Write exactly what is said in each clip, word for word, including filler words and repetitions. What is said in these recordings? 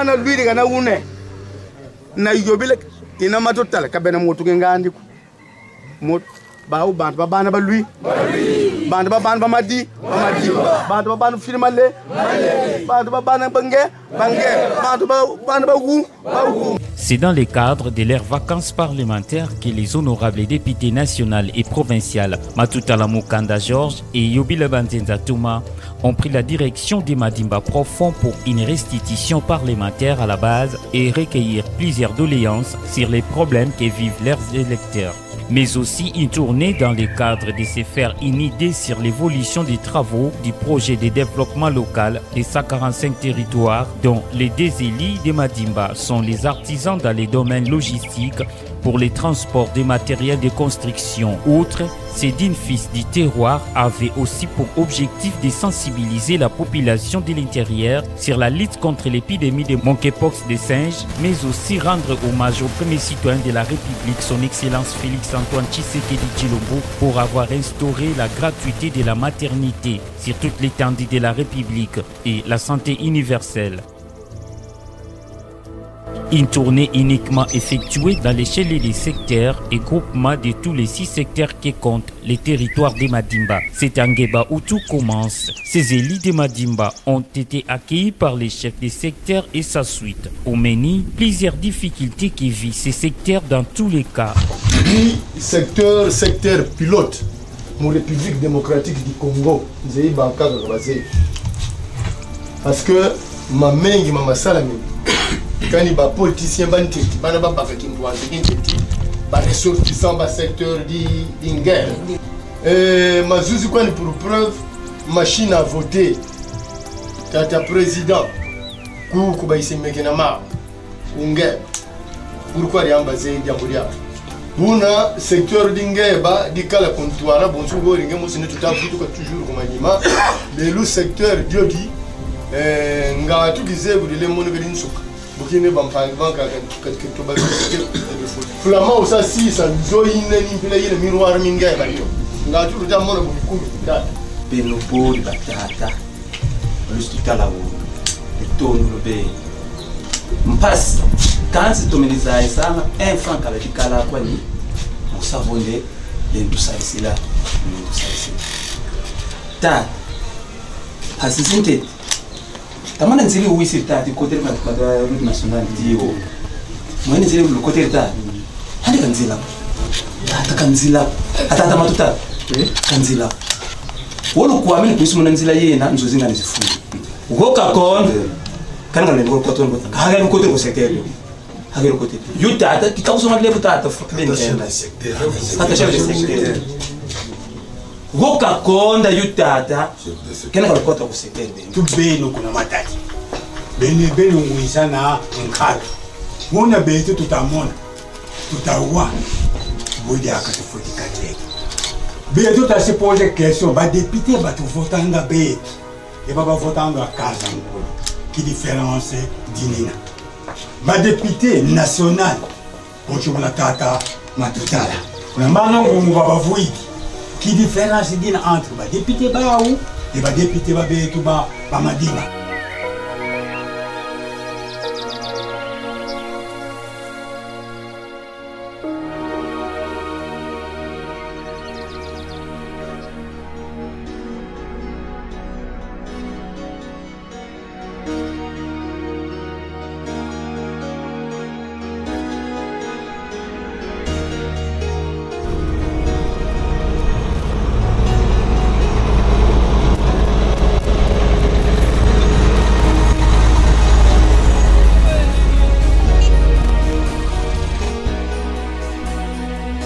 Na lwidi kana une. Na yobile, ina matutala, ka bena muntu ke ngandi ko. Mot-, bau bantu ba bana ba lwi. Bantu ba bana ba madi. Ba madi. Bantu ba bana fini male. Bantu ba bana ba nge. Ba nge. Bantu ba bana ba wu. Ba wu. C'est dans le cadre de leurs vacances parlementaires que les honorables députés national et provincial Matutala Mukanda Georges et Yobile Banzenza Thomas ont pris la direction de Madimba Profond pour une restitution parlementaire à la base et recueillir plusieurs doléances sur les problèmes que vivent leurs électeurs. Mais aussi une tournée dans le cadre de se faire une idée sur l'évolution des travaux du projet de développement local des cent quarante-cinq territoires, dont les deux élus de Madimba sont les artisans dans les domaines logistiques pour les transports des matériels de construction. Outre, ces jeunes fils du terroir avaient aussi pour objectif de sensibiliser la population de l'intérieur sur la lutte contre l'épidémie de monkeypox des singes, mais aussi rendre hommage au premier citoyen de la République, son Excellence Félix Antoine Tshisekedi Tshilombo, pour avoir instauré la gratuité de la maternité sur toute l'étendue de la République et la santé universelle. Une tournée uniquement effectuée dans l'échelle des secteurs et groupements de tous les six secteurs que compte le territoire de Madimba. C'est à Ngueba où tout commence. Ces élus de Madimba ont été accueillis par les chefs de secteur et sa suite. Au menu, plusieurs difficultés qui vit ces secteurs dans tous les cas. Ni secteur, secteur pilote mu République démocratique du Congo, nzeye bankaka ka bazeye. Parce que mamengi ma masalamini, kani ba politiciens ba ntete, bana babaka kintwadi kintete, ba ressortissants ba secteur di, di Ngueba. Eh, mazuzi kwani pour preuve, machine à voter, tata président, ku, ku bayisemeke na ma. Ku Ngueba. Pourquoi diambu bazeye diambu diawu? Buna secteur di Ngueba dikala ku ntwala, bonso go ringe mosi ni tuta vutuka toujours ku manima. Lelo secteur diodi, eh, nga tukizeye kudile mono kadi nsuka. Bukine bampangi banka kadi, kadi, kadi tuba. Flamand osa sisa nzo ine ni mpila ine miroir mi Ngueba dio. Nga tuta mona bu bikumi, tata. Beno bodi batata. Lwisi tutala wo, lutondolo beno. Mpasi, kansi tomene zayisanga, un franc kala dikala kwani, mu sa vo nde, lenda tusadisila, lenda tusadisila. Tata, mpasi zi ntete. Tamana nzila wisi tata, kotele kwa, kwa route nationale, dio. Mwene nzila lukotele tata. Yandi ka nzila ko. Tata ka nzila ko. A tata Matuta. Eh? Ka nzila ko. Wolo kwame ni kwisi muna nzila yena, nzo zinga ni zifuni. Go kakonda. Kana ngale ngo koto ngo. Hage kote ko sekelo. Hage kote. Yu tata, kita kusoma lebu tata. Tata chef de secteur. Tata chef de secteur. Go kakonda yu tata. Kena kalukota ku sekelo. Tu beno kuna Matadi. Beno, beno ngwizana nkalu. Mona beto tuta mona. Tuta wa. Bodi aka tufweti kati yeto. Beto tuta se poser question. Ba députés batu votanga beto. E ba ba votanga Kaza Nkulu. Ki différence dinina? Ba députés nationaux. Ocho muna tata Matutala. Kuna Mbanza Ngungu ba bavwidi. Ki différence dina entre ba députés bawu et ba députés ba beto ba, ba Madimba?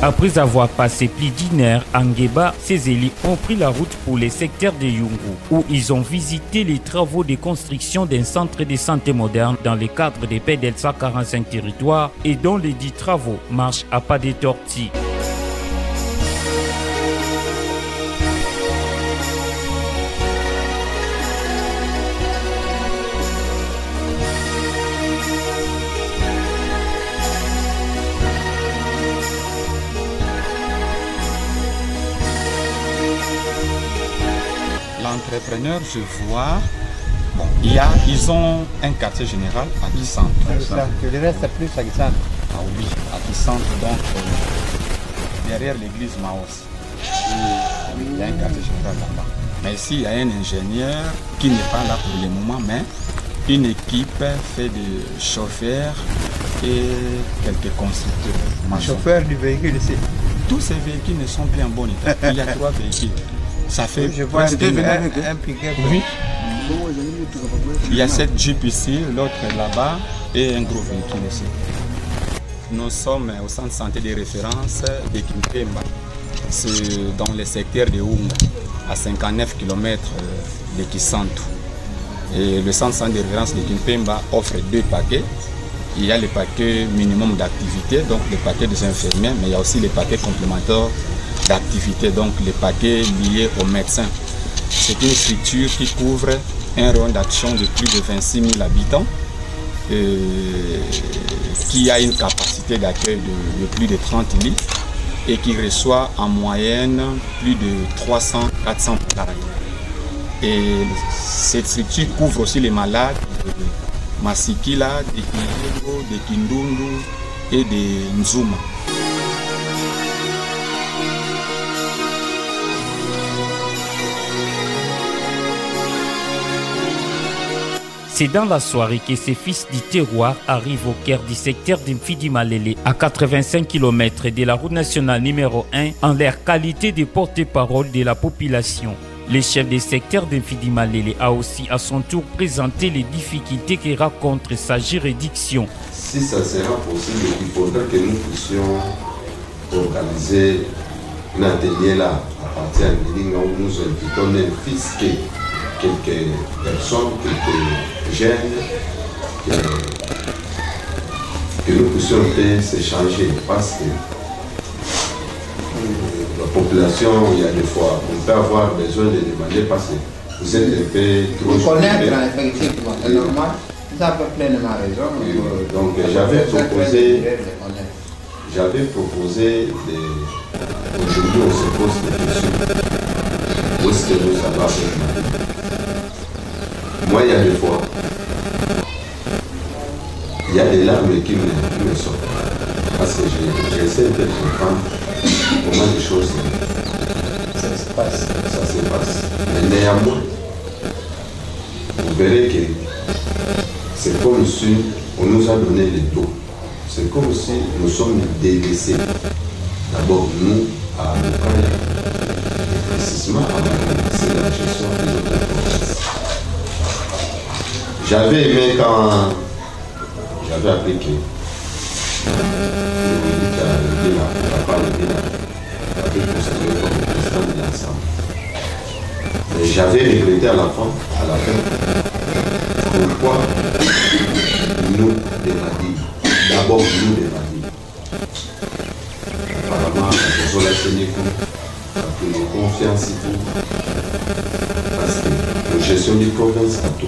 Après avoir passé plus d'une heure à Ngueba, ces élus ont pris la route pour le secteur de Yungu, où ils ont visité les travaux de construction d'un centre de santé moderne dans le cadre des P D L cent quarante-cinq territoires et dont les dix travaux marchent à pas de tortue. L'entrepreneur, je vois, Bon, il y a, ils ont un quartier général à Kisantu. Le reste, plus à Kisantu. Ah oui, à Kisantu, donc euh, derrière l'église Maos. Oui, il y a un quartier général là-bas. Mais ici, il y a un ingénieur qui n'est pas là pour le moment, mais une équipe fait de chauffeurs et quelques constructeurs. Maçons. Chauffeur du véhicule ici. Tous ces véhicules ne sont plus en bon état. Il y a trois véhicules. Ça fait... Oui, je vois un, presque un, un pick-up. Oui. Il y a cette Jeep ici, l'autre là-bas et un gros véhicule ici. Nous sommes au centre de santé de référence de Kimpemba. C'est dans le secteur de Unga, à cinquante-neuf kilomètres de Kisantu. Et le centre de santé de référence de Kimpemba offre deux paquets. Il y a le paquet minimum d'activité, donc le paquet des infirmiers, mais il y a aussi le paquet complémentaire d'activité, donc le paquet lié aux médecins. C'est une structure qui couvre un rayon d'action de plus de vingt-six mille habitants, euh, qui a une capacité d'accueil de, de plus de trente lits et qui reçoit en moyenne plus de trois cents, quatre cents malades. Et cette structure couvre aussi les malades de Masikila, de Kiyengo, de Kindundu et de Nzuma. C'est dans la soirée que ces fils du terroir arrivent au cœur du secteur de Mfidi Malele, à quatre-vingt-cinq kilomètres de la route nationale numéro un, en leur qualité de porte-parole de la population. Le chef de secteur de Mfidi Malele a aussi à son tour présenté les difficultés que rencontre sa juridiction. Si ça sera possible, il faudra que nous puissions organiser un atelier là, à partir de Ngiringa, où nous invitons ne fût-ce que quelques personnes, quelques jeunes, que, que nous puissions un peu s'échanger, parce que euh, la population, il y a des fois, on peut avoir besoin de demander parce que vous êtes un peu trop... Connaître, effectivement, c'est normal. Vous avez pleinement raison. Euh, donc, j'avais proposé, j'avais proposé de... Aujourd'hui, on se pose des questions. Où est-ce que nous allons avec Mali ? Moi, il y a des fois, il y a des larmes qui me, qui me sortent. Parce que je, j'essaie de comprendre comment les choses, ça se passe. Ça se passe. Mais néanmoins, vous verrez que c'est comme si on nous a donné les dos. C'est comme si nous sommes délaissés. D'abord, nous, à Mukaya, et précisément à Mali, c'est la gestion de notre province. J'avais aimé quand j'avais appris que le Bina, papa le Bina, avait postulé comme président de l'ensemble. Mais j'avais regretté à la fin, à la fin, pourquoi nous, les Madis, d'abord nous, les Madis. Apparemment, nous avons la tenu compte, la tenu confiance et tout. Parce que la gestion du province a tout.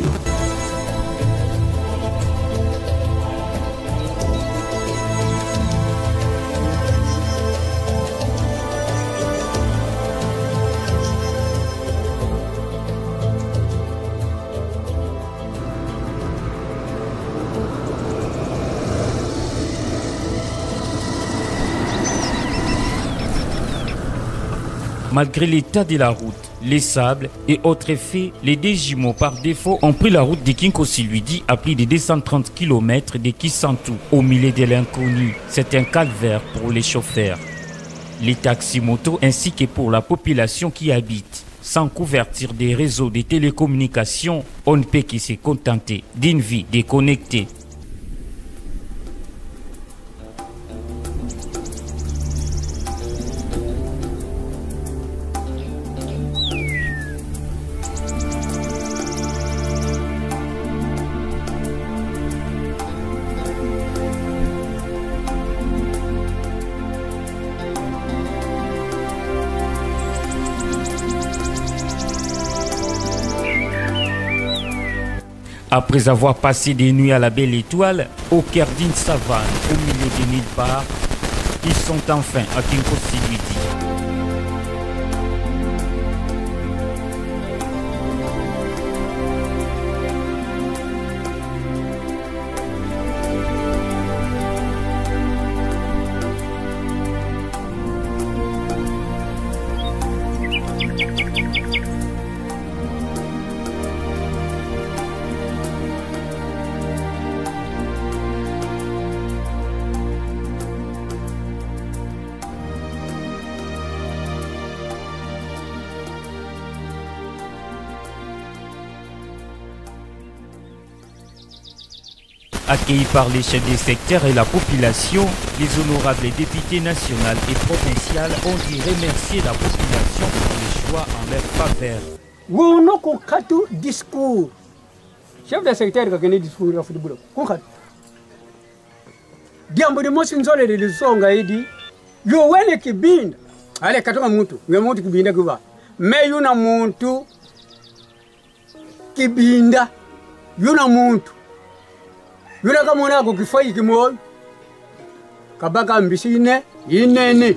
Malgré l'état de la route, les sables et autres faits, les deux jumeaux par défaut ont pris la route de Kinkosi-Luidi à plus de deux cent trente kilomètres de Kisantu, au milieu de l'inconnu. C'est un calvaire pour les chauffeurs, les taxis-motos ainsi que pour la population qui habite. Sans couverture des réseaux de télécommunications, on ne peut que se contenter d'une vie déconnectée. Après avoir passé des nuits à la belle étoile, au cœur d'une savane, au milieu de nulle part, ils sont enfin à Kinkosi-Luidi. Accueillis par les chefs des secteurs et la population, les honorables députés national et provincial ont dit remercier la population pour le choix en leur faveur. Wunu ku nkatu discours. Chef de secteur kakene discours ya futibula. Ku nkatu. Diambu dimosi nzolele disonga edi. Yo wene kibinda. Ale katonga muntu. Nge muntu kibinda kuba. Mais yuna muntu kibinda. Yuna muntu. Yuna kamona ko kifwa kimoyo. Kabaka mbisi ine, inene.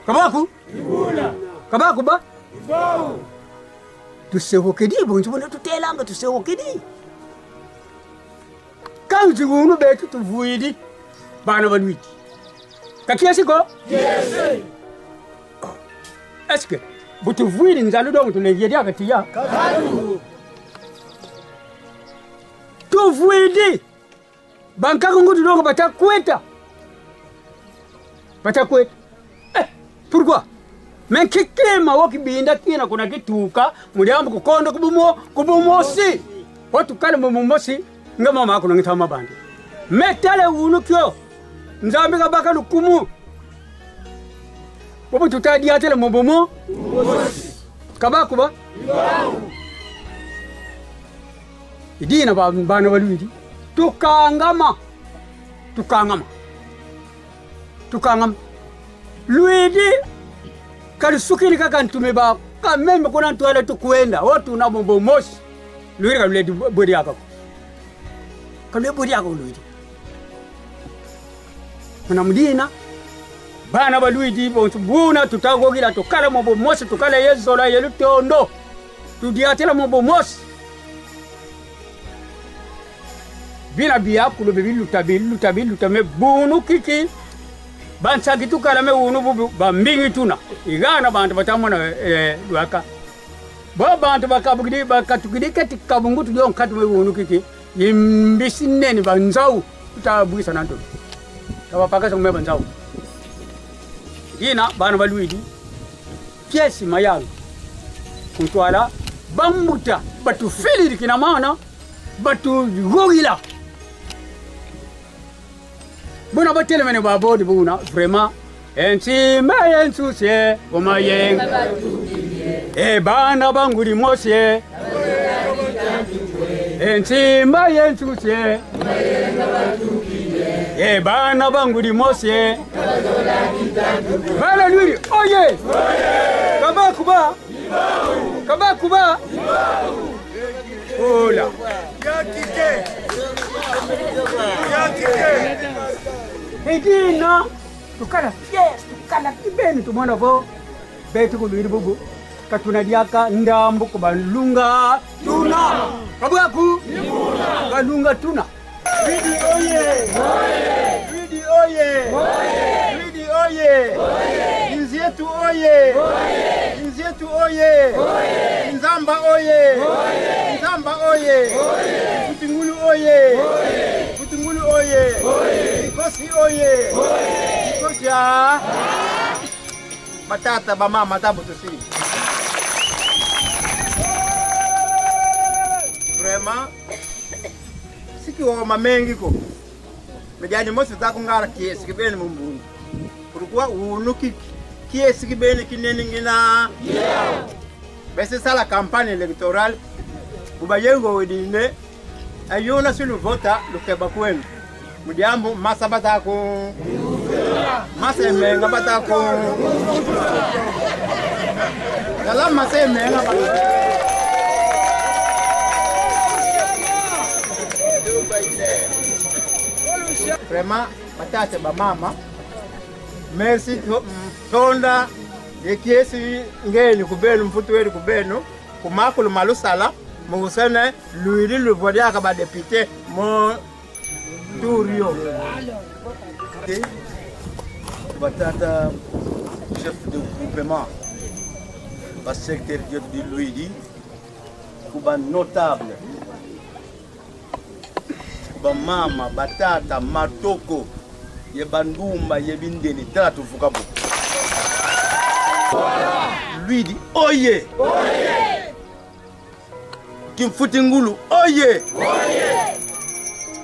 Kabaku? Ibuna. Kabaku ba? Ibau. Tusewokedi, bonso bona tutelanga tusewokedi. Kansi wunu betu tuvwidi. Bana balwidi. Ka kiese ko? Kiese. Est-ce que bu tuvwidi nzalu donc tulenge diaka tiya? Katu. Tuvwidi. Bankaka ngutu donc bata kweta. Bata kweta. Eh, pourquoi? Mais kikema wo kibinda kina kuna kituka, mu diambu kukonda ku bumo-, ku bumosi. Wo tukala mu bumosi, nga mama kuna ngita mabandi. Mais tala wunu kio. Nzambi kabaka lukumu. Bobo tuta diatela mu bumo. Kabaku ba? I dina ba-, bana balwidi. Tukangama. Tukangama. Tukangama. Lwidi. Ka lusukidi kaka ntume ba. Ka même kuna ntwala tukwenda. Wo tuna mu bumosi. Lwidi ka lwedi bu-, bwedi aka ko. Ka lwedi bwedi aka ko lwidi. Muna mu dina, bana balwidi bonso buna tuta gogila, tukala mu bumosi, tukala ye zola ye lutondo. Tudiatela mu bumosi. Bina biakulu biluta, biluta, biluta, mais bunu kiki. Bansaki tukala mais wunu bubu, bambingi tuna. I gana bantu bata mona, eh, lwaka. Bo bantu bakabukidi, bakatukidi keti kabungu tu yo nkatu mais wunu kiki. I mbisi nene banzau, tuta bwisa na ntu. Tabapakasa kume banzau. Dina, bana balwidi. Kiese mayanga. Ku ntwala, bambuta, batufididi kina mana, batugogila. Buna batelemene babodi buna, vraiment. E nsimba ye nsusi e, o mayenga. E bana ba ngudi mosi e. E nsimba ye nsusi e. E bana ba ngudi mosi e. Bana lwidi, oye! Kabaku ba! Kabaku ba! Ola. E dina, tukala fiers, tukala kibeni, tumona vo betu ku lwidi bubu. Ka tuna diaka ndambu ku balunga tuna. Kabaku? Balunga tuna. Lwidi oye! Lwidi oye! Lwidi oye! Nzietu oye! Nzietu oye! Nzamba oye! Nzamba oye! Mfuti Ngulu oye! Mfuti Ngulu oye! Mikosi oye! Mikosi a! Batata, bamama, tabu tusi. Vraiment, si kioma mengi ko. Mais diani mosi ta kungala kiese kibeni mu mbundu. Pourquoi wunu kiki? Kiese kibeni kinene ngina. Besi sala campagne électorale. Bu bayengo wedine. E yuna si luvota, lukeba kwenu. Mu diambu masa bata ku. Masa ye menga bata ku. Kala masa ye menga bata. Vraiment, batata, bamama. Merci to-, tonda ye kiese ngeni ku benu, mfutu weri ku benu, ku makulu ma lusala, mu kusene lwidi luvwa diaka ba député mu tour yo. Ok. Batata chef de groupement, ba secteur dieto di lwidi, ku ba notable, bamama, batata, matoko, ye bandumba, ye bindele, tala tuvuka bo. Lwidi, oye! Kimfuti Ngulu, oye!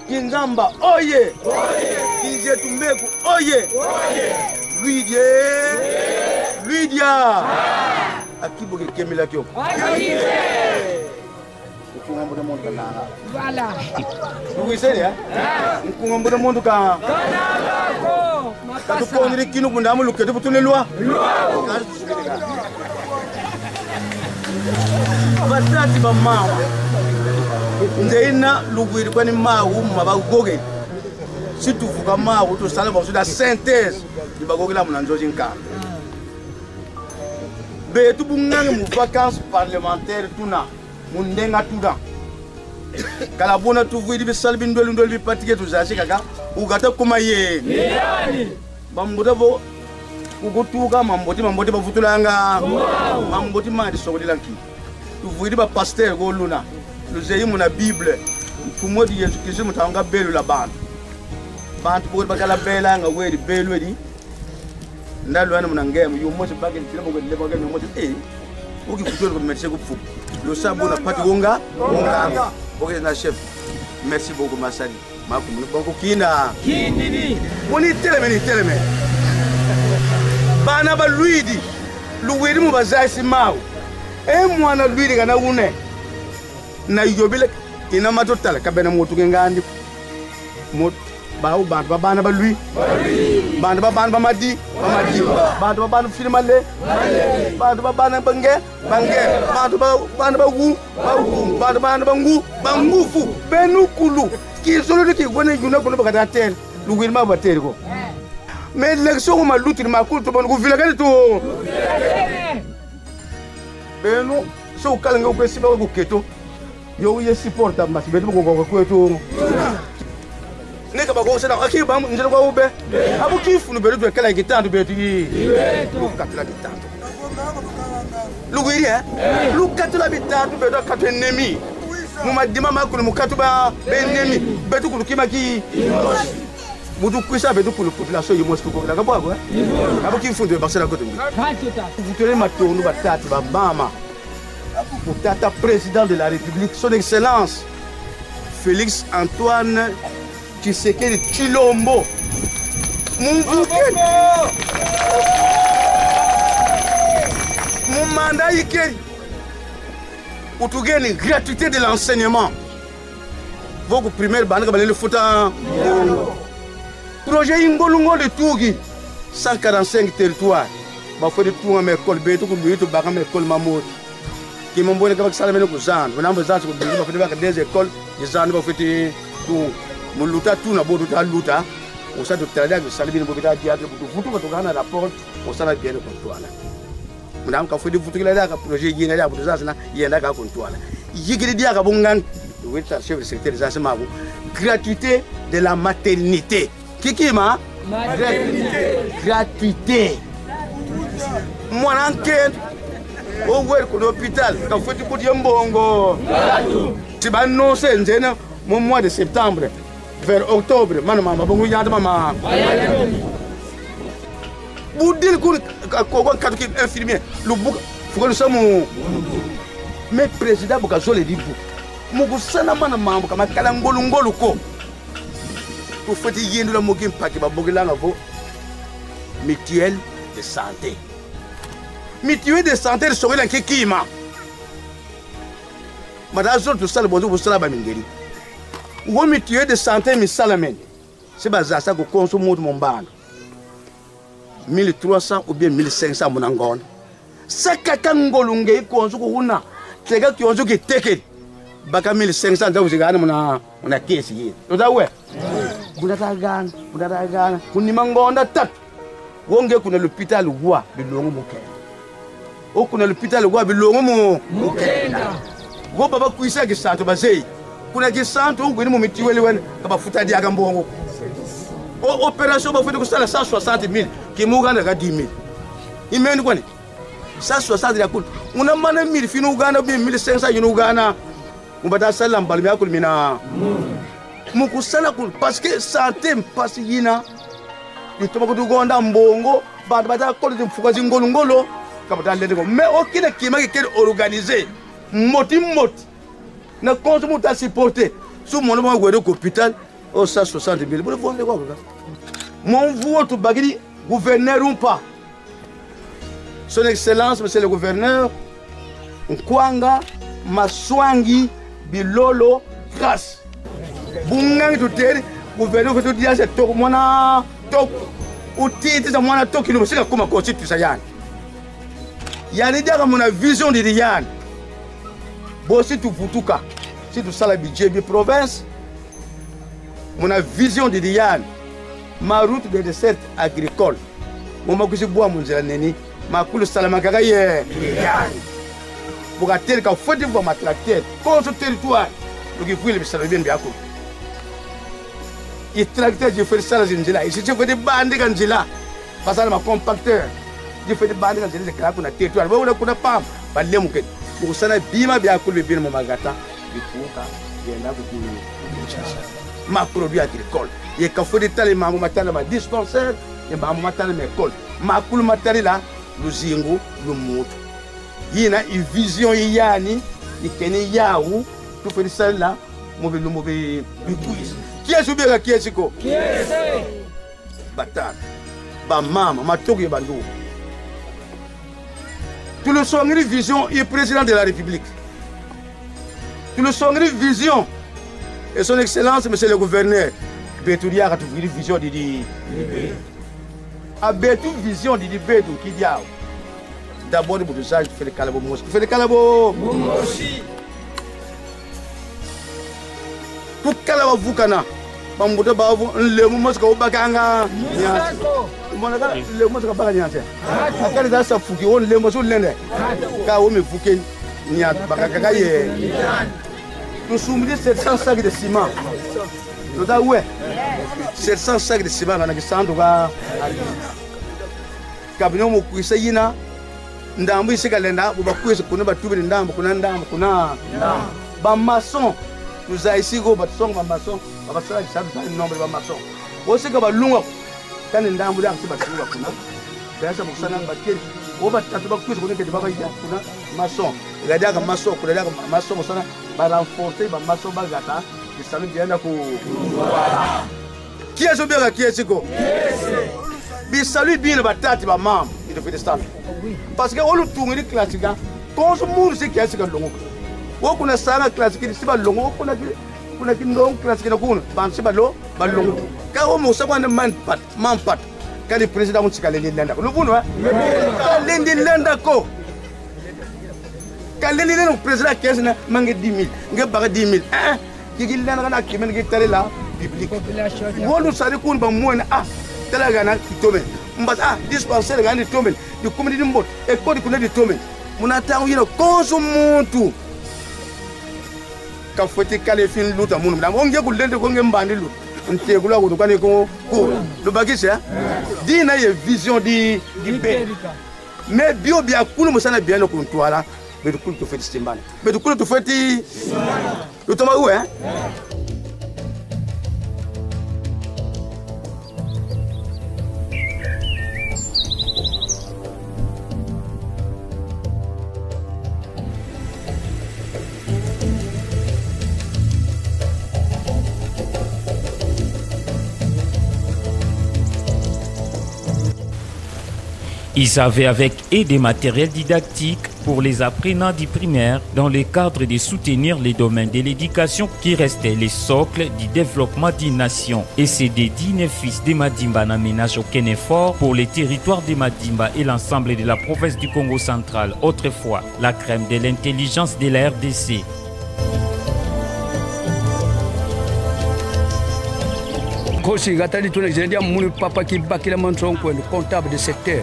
Kinzamba oye! Kinzetu Mbeku oye! Luidi e! Luidi a! Aki bo kikemela kio ko. Nkunga mbuta muntu kananga. Voilà. Luwisele, eh? Nkunga mbuta muntu ka. Kananga ko. Makasa. Katukondele kinu kunda mu luketo bu tuna lwa. Lwa. Batata, bamama. Nzeye ina luwidi kwani mawu ma bagogele. Si tuvuka mawu, tusala bonso da synthèse. Di bagogela muna nzo zi nkanda. Beto bu ngangi mu vacances parlementaires tuna, mu ndenga tuna. Kala buna tuvwidi bisalu bi ndwelu ndwelu bi patike, tuzayisi kaka, ugata kuma ye. Ni yani? Bambuta vo, ku kutuka mambote, mambote bavutulanga. Wow. Mambote madi songidila nki? Tuvwidi ba pasteur ko luna. Luzeyi muna Bible. Mfumu wetu Yesu Kristu mu ntangu a belu dia bantu. Bantu bo bakala belanga weri belu edi. Nda lwena muna ngeye, mu yo mosi bakidi, tila bo kele, bo kele, yo mosi, eh, oki kutwele ku médecin ku Mpuku. Lusa bo na pati wonga, wonga. Bo kele na chef. Merci beaucoup, masadi. Makumuni bongo kina. Kindidi. Muni teleme, ni teleme. Bana ba Luidi. Luwidi mu bazayisi mawu. E mwana Luidi kana une. Na yobile, ina matutala, ka bena muntu ke ngandi. Mut-, bawu bantu ba bana ba Lwi. Bantu ba bana ba Madi. Ba Madi. Bantu ba bana Fini Male. Bantu ba bana ba Nge. Ba Nge. Bantu ba bana ba Wu. Ba Wu. Bantu ba bana ba Ngu. Ba Ngufu. Benu kulu. Kizololo ki wena yuna kuna bakata tele. Luwidi ma batele ko. Mais élection ko malutu ni makulu, tubona kuvila kani tu. Beno, so ukala nge ukwe siba ku keto. Yo uye supporta, mas beto boko kwa kweto. Neka bako sena, aki ba nzela kwa ube. Abu kifu no beto twekala kitantu beto yi. Lukatula kitantu. Luwidi, eh? Lukatula bitantu beto katu ennemi. Mu madima makulu mu katu ba, ba ennemi. Beto kulu kima ki. Bu tukwisa beto kulu population yimosi tukokela ka bwa ko, eh? Abu kimfundu bakisela kote mbi. Kati ta. Kuvutula matondo batata, bamama. Ku tata président de la République, son excellence Félix Antoine Tshisekedi Tshilombo. Mu mvu kedi. Mu mandat ikedi. Utugeni gratuité de l'enseignement. Vo ku primaire bana ka balenda futa. Projet yi ngolo ngolo ituki. Cent quarante-cinq territoires. Bafweti tunga ma école, beto ku Luidi tubaka ma école mamosi. Kima mbwene ka bakisala mene ku zandu. Kuna mbo zandu ku Luidi bafweti baka des écoles, ye zandu bafweti tunga. Mu luta tuna bo tuta luta. Usa tutala diaka bisalu bina bo bita diaka, bu tuvutuka tukana rapport, usa na biene ku ntwala. Muna mu kafweti vutukila diaka projet yina diaka, bu tuzayisa na yenda kaka ku ntwala. Yikidi diaka bu ngangi. Wita chef de secteur zayisa mawu. Gratuité de la maternité. Kiki ma? Maternité. Gratuité. Mwana nkento. O wele ku l'hôpital. Kafweti buta ye mbongo. Si ba annoncer nzena mu mois de septembre. Vers octobre, mana mama, bongo yanda mama. Budil kun ka-, ko-, ko-, katu ki infirmier, lubuka, fuka lusamu. Mais président bu kazolele dibu. Mu kusana mana mambu ka makala ngolu ngolu ko. Tufweti yindula mu kimpaki babokelanga vo mutuelle de santé. Mutuelle de santé disongela nki kima? Mata zolo tusala bonso kusala ba mindele. Wo mutuelle de santé misalamene. Si bazasa ku konso muntu mu mbandu. Mille trois cents ou bien mille cinq cents muna ngonda. Sa kaka ngolo nge konso kuna. Teka kionso kitekele. Baka mille cinq cents nza uzigana muna, muna kesi yi. Oza we? Buna tagana, buna tagana. Kunima ngonda tatu. Wo nge kuna l'hôpital wa bilongo mu kenda. O kuna l'hôpital wa bilongo mu, mu kenda. Wo baba kwisa Kisantu bazeyi. Kuna Kisantu wo kwini mu mutuelle wena, ka bafuta diaka mbongo. O opération bafweti kusala cent soixante mille, ki mu Uganda ka dix mille. I meni kwani? Cent soixante ya kulu. Una mana mille fina Uganda, mille cinq cents yina Uganda. Mu bata sala mbalu miakulu mina. Mu kusala kulu, parce que santé mpasi yina. Itoma kutugonda mbongo, bantu bata kolo ti mfuka zi ngolo ngolo, ka bata lele ko. Mais o kina kima kikele organisé, moti moti. Na konso mu ta supporter. Si umona ba wele ku hôpital, Au cent soixante mille, buna vonde kwa kuka. Mon vuo tubakidi gouverneur umpa. Son Excellence, Monsieur le Gouverneur, Nkwanga Maswangi Bilolo Grâce. Bungangi tuteri, gouverneur fetu diase toko mwana toko. Utiti za mwana toko, kinu musika kuma constitution yani. Yani diaka muna vision didi yani. Bo si tuvutuka, si tusala budget bi province, muna vision didi yani. Ma route de desserte agricole. Mo makwisi bwa mu nzila neni. Makulu salamaka kaka ye. Yani. Bu katele kafweti vwa ma tracteur. Konso territoire. Lukivwile bisalu bieno biakulu. I tracteur zifweti sala zinzila. Isi zifweti bandika nzila. Basala ma compacteur. Zifweti bandika nzila zikala kuna territoire. Bo kuna, kuna pamba. Balemukeni. Mu kusala bima biakulu bibina mu magata. Bituka. Yenda ku Kinshasa. Ma produit agricole. Ye kafweti tala mambu matala ma dispensaire. Ye mambu matala ma école. Makulu matadila luzingu lu muntu. Yina i vision yi yani, ikeni yawu, tufweti sadila mu bilumbu bi-, bikwiza. Kiese ou bien ka kiese ko? Kiese! Batata, bamama, matoko ye banduku. Tulusongidi vision yi Président de la République. Tulusongidi vision. Et Son Excellence, Monsieur le Gouverneur, betu diaka tuvwidi vision didi. A betu vision didi betu kidi yawu. D'abord, bu tuzaya, tufweti kala bo mosi. Tufweti kala bo mosi. Tukala bavukana. Bambuta bawu vo nlembo mosi ka ubakanga niansi. Mona kaka nlembo mosi kabaka niansi. Akadi za sa fuki, o nlembo mosi ulenda. Ka o me fuke niansi, baka kaka ye. Tusumbidi sept cents sacs de ciment. Tuta we. Sept cents sacs de ciment kana kisantu ka. Camion mu kwisa yina, ndambu isi kalenda, bu bakwisa kuna batubidi ndambu, kuna ndambu, kuna ndambu. Ba maçon, tuzayisi ko, batusonga ba maçon, ba basala kisalu, tuzayisi nombre ba maçon. Bo si ka balunga ko, kani ndambu diaka si basunga kuna. Besa mu kusana bakedi. Bo batatu bakwisa kuna kedi baba ya kuna maçon. Ga diaka maçon, kuna diaka maçon mu kusana ba renforcer ba maçon bagata. Bisalu bienda ku. Kiese ou bien ka kiese ko? Bisalu bina batata, bamama, i tufweti sala. Parce que o lutungidi classique, konso muntu si kiese kalongoka. O kuna sanga classique si balongo, o kuna ki-, kuna kinlongo classique na kuna, bantu si balo-, balongo. Ka o mu sa kwandi man pat, man pat. Kani président mu nsi kalendi lenda ko. Luvunu, eh? Kalendi lenda ko. Kalendi lenda président kiese na, ma nge dix mille, nge baka dix mille. Eh, eh. Kiki lenda kana kimene kitadila public. Population. Wolu sadi kuna bamwene, ah, tala gana ditomene. Mbasi, ah, dispensaire gana ditomene. Dikumini dimbote. École kuna ditomene. Muna ntangu yina konso muntu kafweti kala fini luta munu. Muna, o nge kulenda ko nge mbandi luta. Ntekolo aku tukane ko, ko. Lubakisi, eh? Dina ye vision di, di be. Mais bio biakulu mu sana bieno ku ntwala, betu kulu tufweti simbana. Betu kulu tufweti. Lutoma uwe, eh? Ils avaient avec eux des matériels didactiques pour les apprenants du primaire dans le cadre de soutenir les domaines de l'éducation qui restaient les socles du développement d'une nation. Et c'est de dix-neuf fils de Madimba n'aménagent aucun effort pour les territoires de Madimba et l'ensemble de la province du Kongo Central, autrefois la crème de l'intelligence de la R D C. Nkosi, gata di tuna zende ya munu papa Kibakila Manso Nkwendo, comptable de secteur.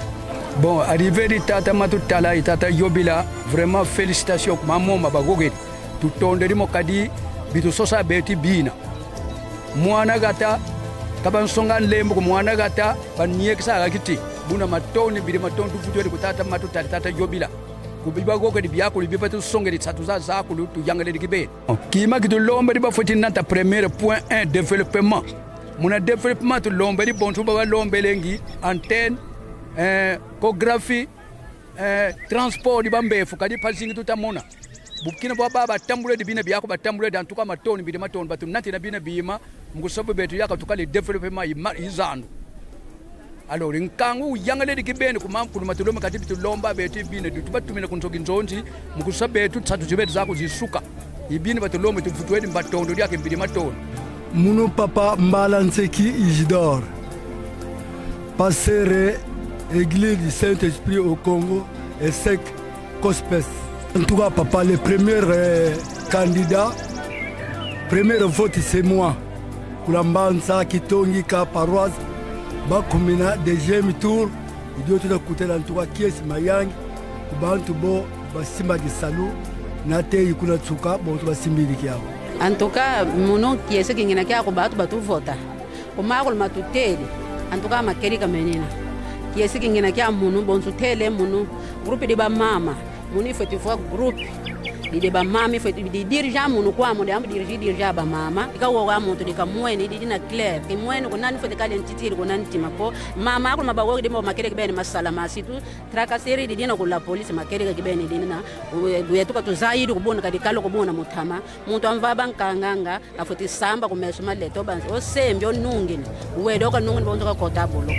Bon, arrivée di tata Matutala ye tata Yobila, vraiment félicitations, kuma mo ma bagogeri. Tutondedi mo kadi, bi tusosa beti bina. Mwana gata, ka bansonga nlembo ko, mwana gata, baniekesa ga kiti. Buna matondi, mbidi matondi tuvutwedi ku tata Matutala, tata Yobila. Ku bi bagogedi biakulu bi batusongedi, sa tuza zakulu, tuyangalele kibeni. Kima ki tulombedi bafweti nata premier point un, développement. Muna développement tulombedi bonso ba balombelengi antenne, eh, échographie, eh, transport di bambefu, kadi mpasi zingi tuta mona. Bukina bwa ba batambuledi bina biaku, batambuledi, en tout cas, matondo, mbidi matondo, batunatina bina bima, mu kusa vo beto yaka tukala développement ima-, i zandu. Alors, nkangu uyangalele kibeni ku ma-, ku luma tulomba, kadi bitulomba beto bina, tubatumina ku nzo ki nzonzi, mu kusa beto, nsatu zi beto zaku zisuka. I bina batulomba, tuvutwedi matondo, diaka mbidi matondo. Munu papa Mbala Nseki Isidore, pasteur Église du Saint-Esprit au Congo, ESSEC Cospes. En tout cas, papa, le premier, euh, candidat, première vote, c'est moi. Ku la Mbanza Kitongi ka paroisse, bakumina deuxième tour, i dio tuna kutela, en tout cas, kiese mayangi ku bantu bo basimba kisalu, nate i kuna nsuka, bo tu basimbidi kiau. En tout cas, munu kiese kingina kiaku bantu batuvota. Ku makulu matutele, en tout cas, makedika menina. Kiese kingina kia munu, bonso tutele munu, groupe di bamama. Munu i fweti vwa groupe di, di bamama, i fweti di diriger munu kwa munu, diambu diriger, diriger bamama. I ka wo wa muntu di kamwene, di dina clair. Kimwene kuna ni fweti kala ntitiri kuna ntima ko. Mama, akulu ma bawoki di mo makedika kibeni masala masitu. Tracasserie di dina ku la police, makedika kibeni dina. Uye, uye tuka tuzayidi kubuna, kadi kala kubuna mu ntama. Muntu amvava nkanganga, afweti samba ku meso ma leta, o banzi, o sembi, o nungini. Wele o kanungini, bonso kakota bulu.